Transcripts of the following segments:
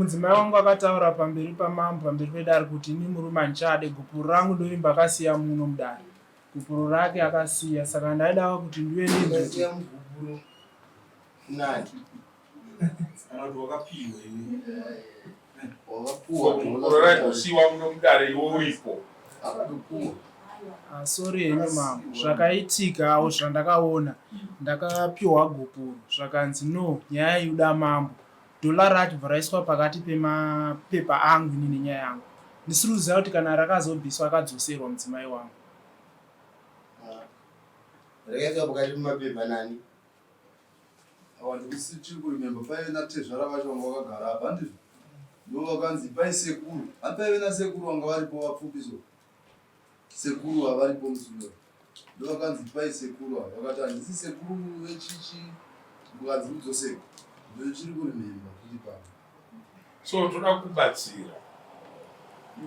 Mudzimai wangu akataura pamberi pamambo pamberi pedare kuti ini murume handichade gupuro rangu ndovimba akasiya muno mudare. Gupuro rake akasiya saka ndaida kuti ndive ndinzwe kuti Akasiya mugupuro nani? Kana kuti wakapiwa iwe. Wakapuwa Gupuro raitosiwa muno mudare iwe uripo. Akatopuwa. Ah, sorry henyu mambo zvakaitikawo zvandakaona ndakapiwa gupuro zvakanzi no nyaya yuda mambo dhola racho bva raiswa pakati pemapepa angu ini nenyaya yangu ndisiri kuziva kuti kana rakazobviswa akadzoserwa mudzimai wangu. Rakaiswa pakati pemapepa nani? Awa ndikusichiri kuremember paive natezvara vacho vanga vakagara apa handizvo? Ndivo vakanzi ipai sekuru. Hanti paive nasekuru vanga varipo vapfupi so. Sekuru havaripo musi uyo. Ndovakanzi ipai sekuru ava. Vakati handisi sekuru vechichi mukanzi mudzoseke. Ndochiri kuremember zviri pano. So toda kubatsira.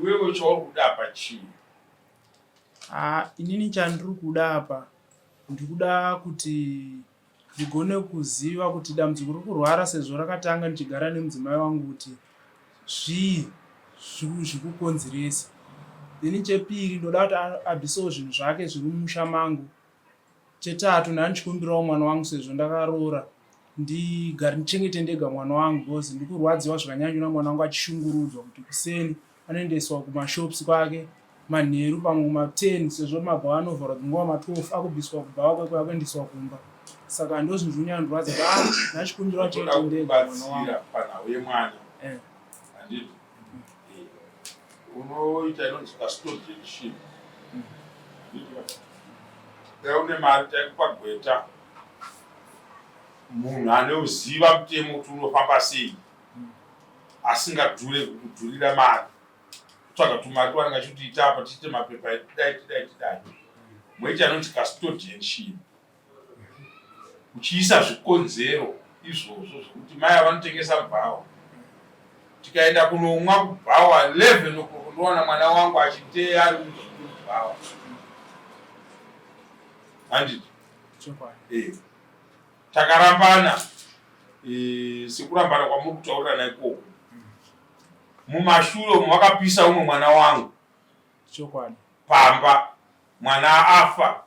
Iwewe chauri kuda apa chii? Ah, inini chandiri kuda apa ndikuda kuti ndigone kuziva kuti dambudziko riri kurwara sezvo rakatanga ndichigara nemudzimai wangu kuti zvii zvikukonzeresa. Then chepiri ndoda kuti abvisewo zvinhu zvake zviri mumusha mangu. Chetatu ndandichikumbirawo mwana wangu sezvo ndakaroora ndigare ndichengete ndega mwana wangu because ndikurwadziwa zvakanyanya kuona mwana wangu achishungurudzwa kuti kuseni anoendeswa kumashops kwake manheru pamwe kuma 10 sezvo mabhawa anovharwa dzimwe nguva ma12 akubviswa kubhawa kwekwe akuendeswa kumba saka ndozvinhu zvinonyandirwadza kuti ah ndachikumbirawo chengete ndega mwana wangu Toda kubatsira panhau yemwana. Eh. Handiti? Eh. Unoita inonzi custodianship. Handiti? Dai une mari taikupa gweta. Munhu anoziva mutemo kuti unofamba sei. Asingadhure kukudhurira mari. Kutsvaga tumari twanenge achiti ita apa tiite mapepa tidai tidai tidai. Moita inonzi custodianship. Uchiisa zvikonzero izvozvo zvekuti mai vanotengesa bhawa. Tikaenda kunomwa kubhawa 11 o'clock ndowana mwana wangu achiteya ari mubhawa. Handiti? Chokwadi. Eh. Takarambana eh, sekurambana kwamuri kutaurirana ikoko. Mumashure umu vakapisa umwe mwana wangu Chokwadi. pamba mwana afa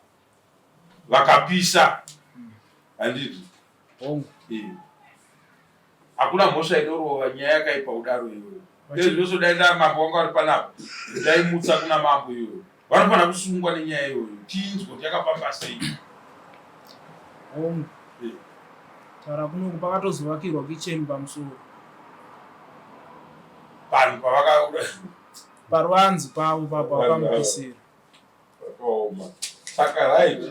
vakapisa handiti? Hongu. Eh. Hakuna mhosva inorova nyaya yakaipa kudaro iyoyo. Ezvose dai nda mambo wanga vari panapa ndaimutsa kuna mambo iyoyo. Vanofanira kusungwa nenyaya iyoyo tinzwe kuti yakafamba sei. Hongu. Eh. Taura kunoku pakatozovakirwa kitchen pamusoro. Vanhu pavaka Paruvanzi pavo papa vakamupisira. Zvakaoma. Saka right.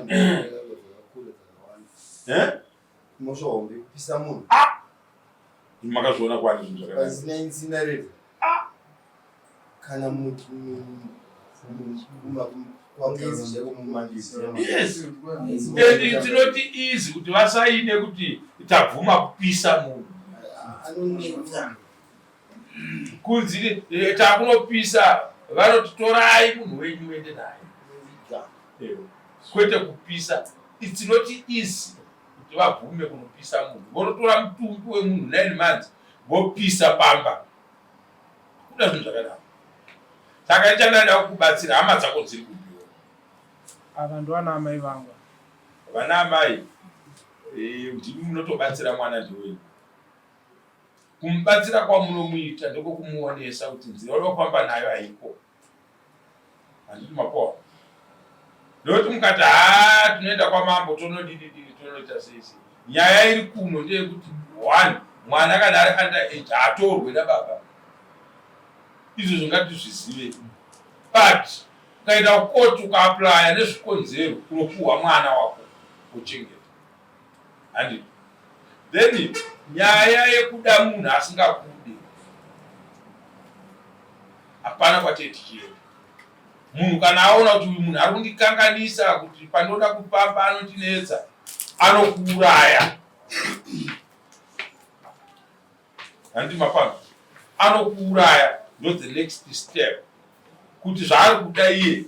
Eh? Mhosva hombe kupisa munhu. Ah! Makazviona kwani zvinhu zvakadai? Pasina incinerator. Ah! Kana muti kwangezi chaiko mumandisi. Yes. And it's not easy kuti vasaine kuti tabvuma kupisa munhu. Anonetsa. Kunzi eh, takunopisa vanoti torai munhu wenyu muende naye. Eh, kwete kupisa. It's not easy kuti vabvume kunopisa munhu. Vonotora mutumbi wemunhu 9 months vopisa pamba. Kuda zvinhu zvakadaro. Saka ichandada kukubatsira hama dzako dziri kupiwa. Ava ndovana amai vangu. Vana amai eh, ndimi munotobatsira mwana ndiwenyu. Kumubatsira kwamunomuita ndekokumuonesa kuti nzira yauri kufamba nayo haiko. Handiti mapoa. Ndokuti mukati haa tinoenda kwamambo tonodidididi tonoita sei sei. Nyaya iri kuno ndeyekuti one mwana kana ari under age haatorwe nababa. Izvozvo ngatizvizive. But ukaenda kukoti ukaaplaya nezvikonzero unopuhwa mwana wako wochengeta. Handiti? Then nyaya yekuda munhu asingakude hapana kwatee tichienda. Munhu kana aona kuti uyu munhu ari kundikanganisa kuti panoda kufamba anondinetsa anokuuraya. Handiti mapano anokuuraya ndo the next step kuti zvaari kuda iye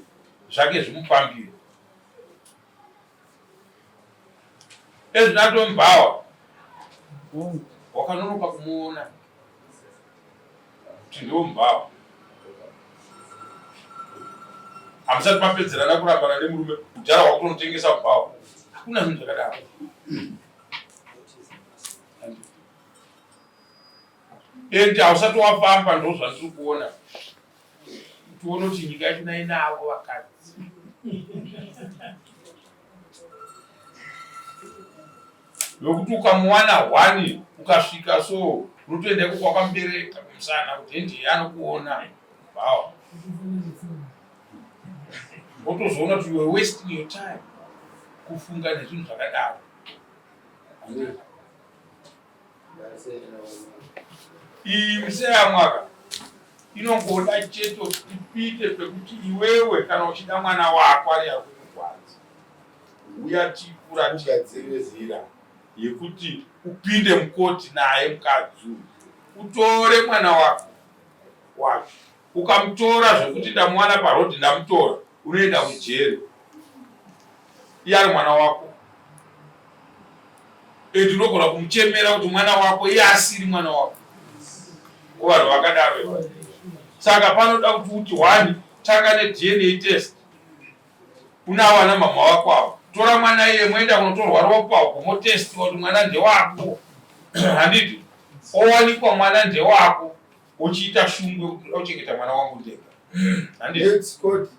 zvake zvimufambire. Ezvinato Mbhawa wakanonoka kumuona. Kuti ndomubhawa. Hamusati mapedzerana kurambana nemurume kudhara wakutonotengesa mubhawa. Hakuna zvinhu zvakadaro. And hausati wafamba ndozvandiri kuona. Tione kuti nyika yacho nainavo vakadzi. Nokuti ukamuwana hwani ukasvika so unotoenda iko kwakamubereka kumusana kuti ndiye anokuona bhawa. Wotozoona kuti you are wasting your time kufunga nezvinhu zvakadaro. Iyi miseyamwaka inongoda chete kuti tipite pekuti iwewe kana uchida mwana wako ari akukurwadza uya tikuratidze nzira yekuti upinde mukoti naye mukadzi uyu utore mwana wako wacho ukamutora zvekuti ndamuwana parodhi ndamutora unoenda kujeri iye ari mwana wako and unogona kumuchemera kuti mwana wako iye asiri mwana wako kuvanhu vakadaro saka panoda kuti uti one tanga nedna test unavo ana mama wako avo tora mwana iye moenda kunotorwa ropa uko motestiwa kuti mwana ndewako handiti owanikwa mwana ndewako uchiita shungu yekuti ndoda kuchengeta mwana wangu ndega. Handiti? Scott.